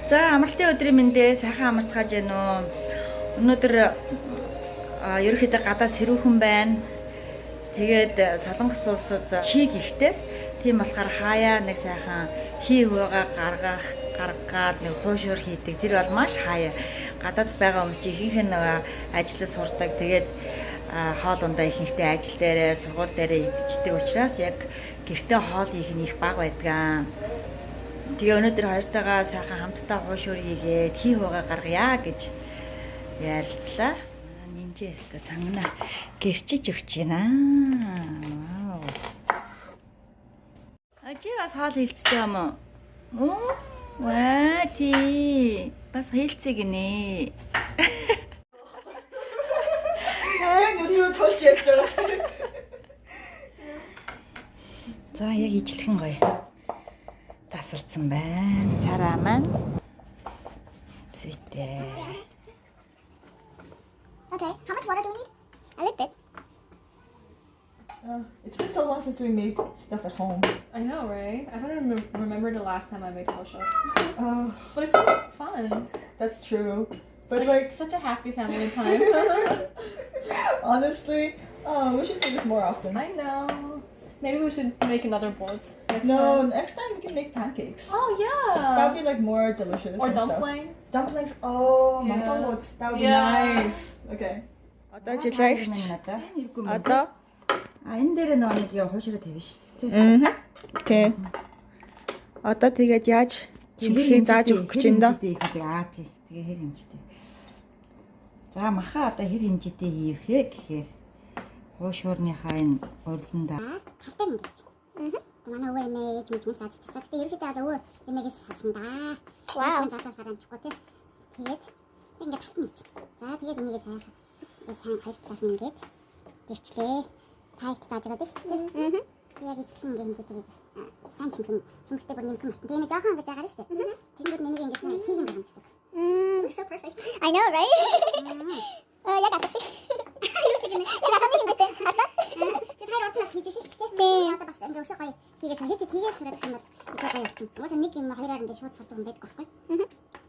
За, амралтын өдрийн мэндээ, сайхан амарцгааж байна уу? Өнөөдөр ерөнхийдөө гадаа сэрүүхэн байна. Тэгээд Солонгос улсад чиг ихтэй. Тийм болохоор хаяа нэг сайхан хий хуваагаа гаргах, гаргаад нэг хуушуур хийдэг. Тэр бол маш хаяа. Гадаадд байгаа хүмүүс чи ихэнх нь нөгөө ажиллаж сурдаг. Тэгээд хоол ундаа ихэнхдээ ажил дээрээ, сургууль дээрээ идчихдэг учраас яг гэртээ хоол хийх нь их бага байдаг. Тэгээ өнөөдөр хоёртойгоо сайхан хамтдаа хуушуур хийгээд хий хуваагаа гаргая гэж ярилцлаа. Нинжээ өстө сангана гэрчиж өгч байна. Вау. Ажи бас хоол хийлцэж байгаа юм уу? Оо? Ваа тий. Бас хийлцээ гинэ. Яг өдрөө тулж ярьж байгаа. За, яг ижлэхэн гоё. Тасалдсан байна. Сараа маань зүйтэй. Okay, how much water do we need? A little bit. It's been so long since we made stuff at home. I know, right? I don't remember the last time I made kosher. Oh, But it's so fun. that's true. But like Such a happy family time. Honestly, oh, we should do this more often. I know. Maybe we should make another boards next No, time. next time we can make pancakes. Oh yeah. That would be like more delicious Or and stuff. dumplings. Dumplings. Oh, Yeah. yeah. That would be nice. Okay. Одоо Надад. Одоо А, энэ дээр нөгөө нэг яа хуушраа тавина шүү дээ. Аа. Тэ. Одоо тэгээд яаж чимхийг зааж өгөх гэж байна да? Аа, тий. Тэгээ хэр хэмжээтэй. За, маха одоо хэр хэмжээтэй хийх вэ гэхээр хуушуурныхаа энэ гуриланда Талтай нь ингэж. Аа. Манай өвөө эмээ, ээж мэж мэн зааж өгчихсэн. Гэтэ ерөнхийдөө бол өвөө эмээгээс сурсан да. Вау. Заахаас амжихгүй тий. Тэгээд ингээд талт нь хийчих. За, тэгээд энийгээ сайхан сайн хоёр талаас нь ингээд гэрчлээ. Та их зааж өгöd шүү дээ. Аа. Би яг ижлэн ингээд хэмжээтэй сайн чимхэн чимхтэй бүр нэмхэн матан. Тэгээ нэг жоохон ингээд заагаар шүү дээ. Тэнгүүд энийг ингээд сайн хийгэн гарна гэсэн. Looks so perfect. I know, right? Яг алах шиг. Юу шиг нэ. Яг алах нэг юм байна. Хатаа. Тэгээд хоёр урд нас хийжсэн шүү дээ. Тийм. Одоо бас ингээ өшөө гоё хийгээ сан. Хэд хийгээ сураад гэх юм бол илүү гоё болчих. Угаасаа нэг юм хоёроор ингээ шууд сурдаг юм байдаг байхгүй.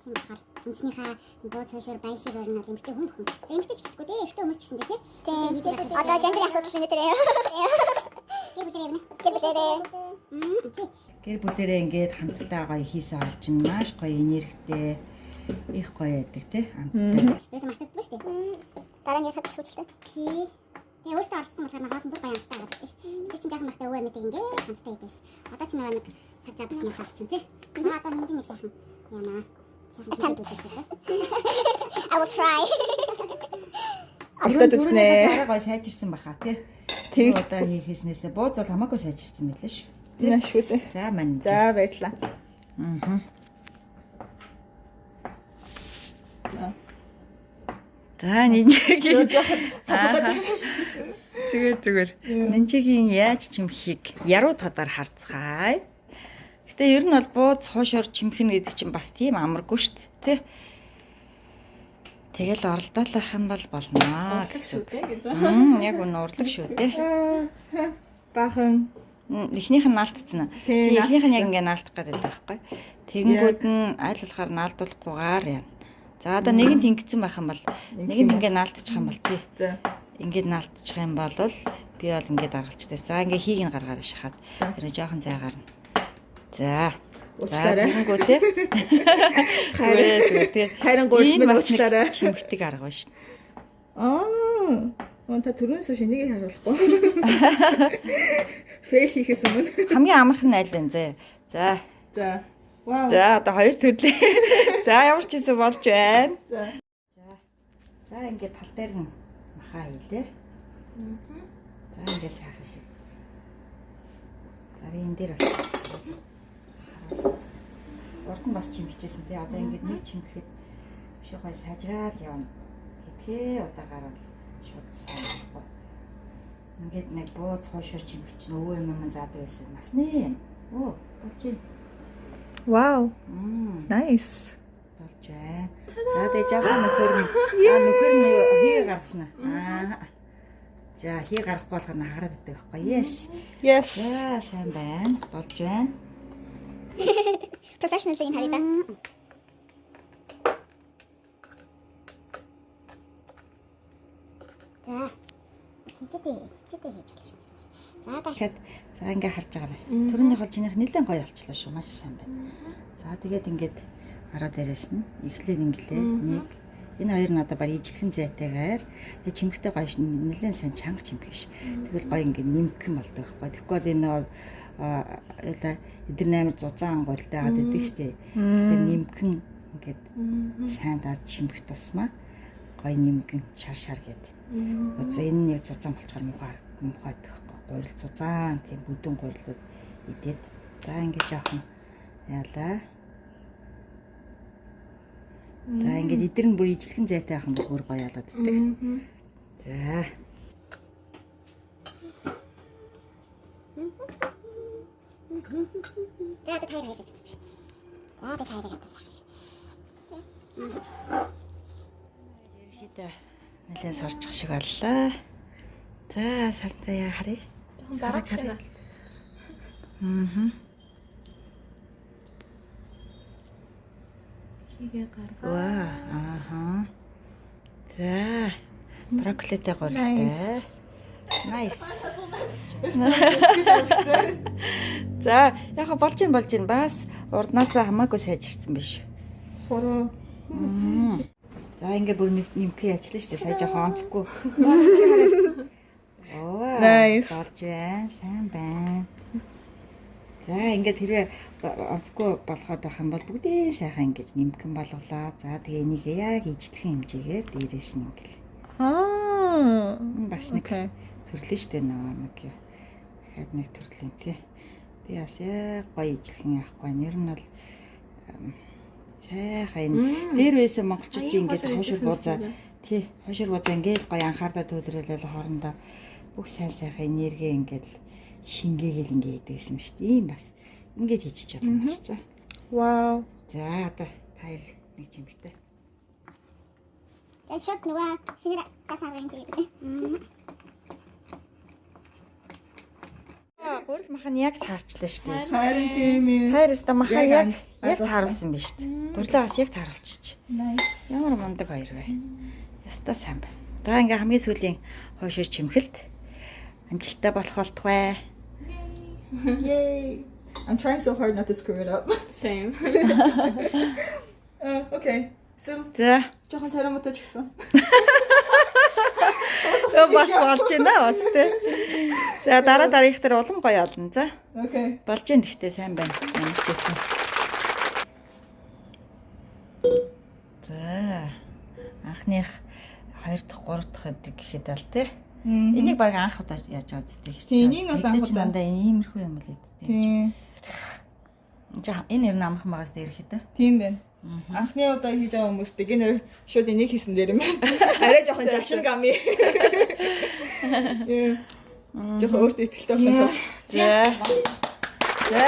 Тийм болохоор үндснийхээ бууз хуушуур баян шиг орно бол эмэгтэй хүн бүхэн. За, эмэгтэй ч гэхгүй дээ. Эрэгтэй хүмүүс ч гэсэн дээ, тий. Тийм. Одоо gender асуудал нэг дээр. Гэр бүлээрээ явна. Гэр бүлээрээ. Тий. Гэр бүлэрээ ингээд хамтдаа гоё хийсэн олж нь маш гоё энергитэй, их гоё байдаг тий, амттай. Ерөөсөө мартагддаг шүү дээ. Дараа нь ярихад сүүлтэй. Тий. Тэгээ өөртөө оролцсон болохоор хоолн бүр гоё амттай байгаа шүү дээ. Тэр чинь жоохон бахтай өвөө эмээтэй ингээд хамттай байдаг. Одоо ч нөгөө нэг цаг зав бас нэг халдсан, тий. Аа, одоо хинжин нэг сайхан яана. Сайхан чимээд үзсэн шүү дээ. I will try. Алдаад үзнэ. Арай гоё сайжирсан баха тий. Тэгж. Одоо хийхээснээсээ бууз бол хамаагүй сайжирсан байлаа шүү. Нэ шүү дээ. За, мань. За, баярлалаа. Аа. За. За, нинжигийн Жохон сахалаад. Зүгээр, зүгээр. Нинжигийн яаж чимхийг яруу тодор харцгаая. Гэтэ ер нь бол бууз хуушуур чимхнэ гэдэг чинь бас тийм амаргүй шүү дээ, тэ? Тэгэл оролдоолох юм бол болно гэсэн үг. Шүү дээ гэж. Яг үнэ урлаг шүү дээ. Бахан. Эхнийх нь наалтцсан. Тий, Эхнийх нь яг ингээ наалтах гэдэг байхгүй. Тэгэнгүүт нь аль болохоор наалдуулахгүйгээр яана. За, одоо нэг нь тэнгиссэн байх юм бол, нэг нь ингээ наалтчих юм бол, тий. За. Ингээд наалтчих юм бол би бол ингээд даргалчтай. За, ингээ хийг нь гаргаарай шахаад. За. Тэр жоохон зайгаар нь. За. За, Уучлаарай. тэгэнгүүт те. Харин Зүгээр, зүгээр. харин гурил Энэ минь бас нэг уучлаарай. чимхдэг арга байна шүү дээ. Аа. Мон та түрүүнээс хойш энийг харуулахгүй. Fail хийхээс өмнө. Хамгийн амархан нь аль вэ зэ? За. За. Вау. За, одоо хоёр төрлөө. За, ямар ч юм болж байна. За. За, ингээд тал дээр нь махаа хийлээ. За, ингээд сайхан шиг. За, би энэ дээр бас харуулах. Урд нь бас чимхчихсэн тий. Одоо ингээд нэг чимхэхэд биш гоё сайжраал явна. Гэдгээ удаагаар бол шууд сайн болохгүй. Ингээд нэг бууз хуушуур чимхэж чинь өвөө юм юм заадаг байсан. Насны. Оо, болж байна. Вау. Nice. Болж байна. За, тэгээ жоохон нөхөр нь нөхөр нь хий гаргасан аа. За, хий гаргахгүй болохоор нь хагараад байдаг байхгүй. Yes. Yes. За, сайн байна. Болж байна. Professional юм харъя да. За. Хинчээтэй хинчээтэй хийж болно шнэ. За дахиад Тэгэхэд за ингээ харж байгаарай. Төрөний хол чинийх нэлээд гоё болчлоо шүү. Маш сайн байна. За тэгээд ингээд ороо дээрээс нь эхлээд инглээ. Нэг энэ хоёр надад баг ижлэхэн зайтайгаар тэгээд чимхтэй гоё нэлээд сайн чанга чимх биш. Тэгвэл гоё ингээд нэмхэн болдог байхгүй. Тэгэхгүй бол энэ нөгөө юулаа эдгээр амар зузаан гурилтай байгаад идэг штэ. Тэгэхээр нэмхэн ингээд сайн дарж чимх тусмаа гоё нэмгэн шар шар гээд. Одоо энэ нэг зузаан болчоор муухай муухай байхгүй. Гурил зузаан тийм бүдүүн гурилууд идээд. За ингээд жоохон яалаа. За ингээд эдгээр нь бүр ижлэхэн зайтай байх юм бол бүр гоё ялаад идэг. За. За одоо таяр хоёлаж бич. За би таярыг одоо сайхан шиг. Ерөнхийдөө нэлээд сорчих шиг боллоо. За сартай яа харъя. Бараг харъя. Аа. Хийгээ гаргаа. Ваа. Ааха. За. Брокколитэй гурилтай. Nice. За, яг ха болж ин болж ин бас урднаасаа хамаагүй сайжирсан биш. Хуруу. За ингээ бүр нэмхий ажиллана шүү дээ. Сая жоохон онцгүй. Оо. Nice. Болж байна. Сайн байна. За ингээд хэрвээ онцгүй болгоод байх юм бол бүгдээ сайхан ингэж нэмхэн болголоо. За тэгээ энийг яг ижлэхэн хэмжээгээр дээрээс нь ингээл. Аа. Энэ бас нэг Окей. төрлийн шүү дээ нөгөө нэг юм. Дахиад нэг төрлийн тий. Би бас яг гоё ижлэхэн яахгүй. Ер нь бол сайхан энэ дээр байсан монголчууд чи ингээд хойшор буузаа тий хойшор буузаа ингээд гоё анхаардаа төлрөөлөл хоорондоо бүх сайн сайхан энерги ингээд шингээгээл ингээд хийдэг гэсэн юм шүү дээ. Ийм бас ингээд хийчих чадна бас за. Вау. За одоо та хоёр нэг чимхтэй. За шууд нөгөө шинээр гас аргын тэгээд. Гурил мах нь яг таарчлаа шүү дээ. Харин тийм ээ. Хайр өстө маха яг Яг яг тааруулсан биш үү? Гурлаа бас яг тааруулчих. Nice. Ямар мундаг хоёр вэ? Ястаа сайн байна. За ингээ хамгийн сүүлийн хойшоо чимхэлт амжилттай болох болтугай. Yay. I'm trying so hard not to screw it up. Same. Okay. So, За. жоохон царай муутай ч гэсэн. Бас болж байна бас тий. За дараа дараагийнх дээр улам гоё олно за. Okay. Болж байна гэхдээ сайн байна. Ямар ч байсан. За. Анхных 2 дахь 3 дахь өдөр гэхэд ал тий. Энийг баг анх удаа яаж байгаа зү тий. Тийм, энийг бол анх удаа. Дандаа иймэрхүү юм л ээ. Тийм. Жа энэ ер нь амархан байгаас дээр ихэд. Тийм байна. Анхны удаа хийж байгаа хүмүүс beginner шууд энийг хийсэн дээр юм байна. Арай жоохон жагшин гами. Yeah. Жоохон өөртөө ихтэй болох. За. За,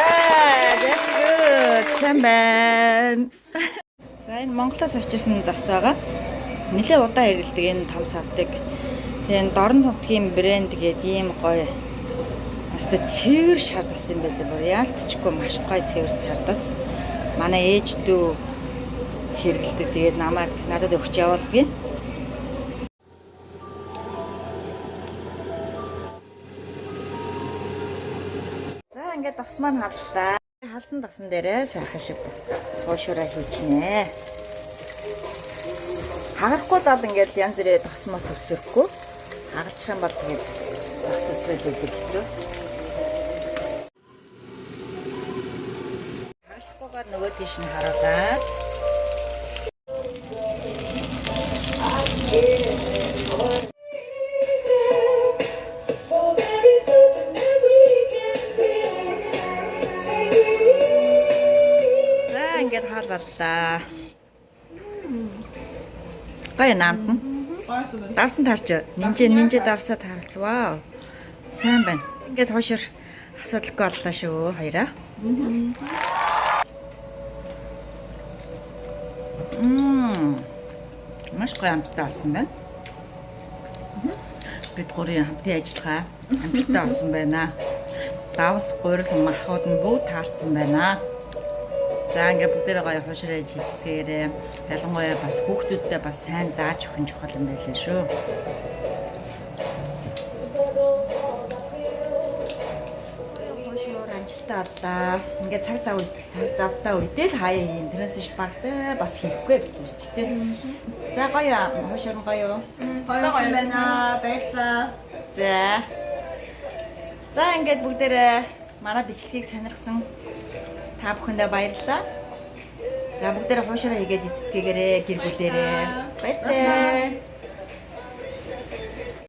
that's good. Сайн байна. За энэ Монголоос авчирсан дас байгаа. Нилээ удаан хэрэгэлдэг энэ том савтыг. Тэгээ энэ Дорн тунтгийн брэнд гэдэг ийм гоё. Бас та цэвэр шар дас юм байлаа. Бүр яалтчгүй маш гоё цэвэр шар дас. Манай ээж дүү хэрэгэлдэг. Тэгээд намайг надад өгч явуулдгийг. За ингээд дос маань халлаа. Халсан досон дээрээ сайхан шиг хуушураа хийчнэ. Хагарахгүй л ингээд янз бүрийн дос мос өсөрөхгүй. Хагарчих юм бол тэгээд дос өсрөл өгөх хэцүү. Хагалахгүйгээр нөгөө тийш нь харуулад. За ингээд хаал боллаа. Гоё наамт нь. Гоёсон. Давсан таарч. Нинжээ нинжээ давсаа таарч. Вау. Сайн байна. Ингээд хойшор асуудалгүй боллоо шүү хоёраа. Мм. Маш гоё амттай болсон байна. Бид гурийн хамтын ажиллагаа амжилттай болсон байна. Давс, гурил, махууд нь бүгд таарсан байна. За ингээд бүгдээрээ гоё хуушраа хийцгээрээ. Ялангуяа бас хүүхдүүдтэй бас сайн зааж өгөх нь чухал юм байлаа шүү. Хошоор амжилттай аллаа. Ингээд цаг зав цаг завтаа үедээ л хаяа хийн. Тэрнээс биш багтай бас хийхгүй бид ч тийм. За гоё хошоор нь гоё. Гоё байна. Баярлалаа. За. За ингээд бүгдээрээ манай бичлэгийг сонирхсан та бүхэндээ баярлалаа. За бүгдээрээ хуушаараа хийгээд эцэсгээгээрээ гэр бүлээрээ. Баяртай.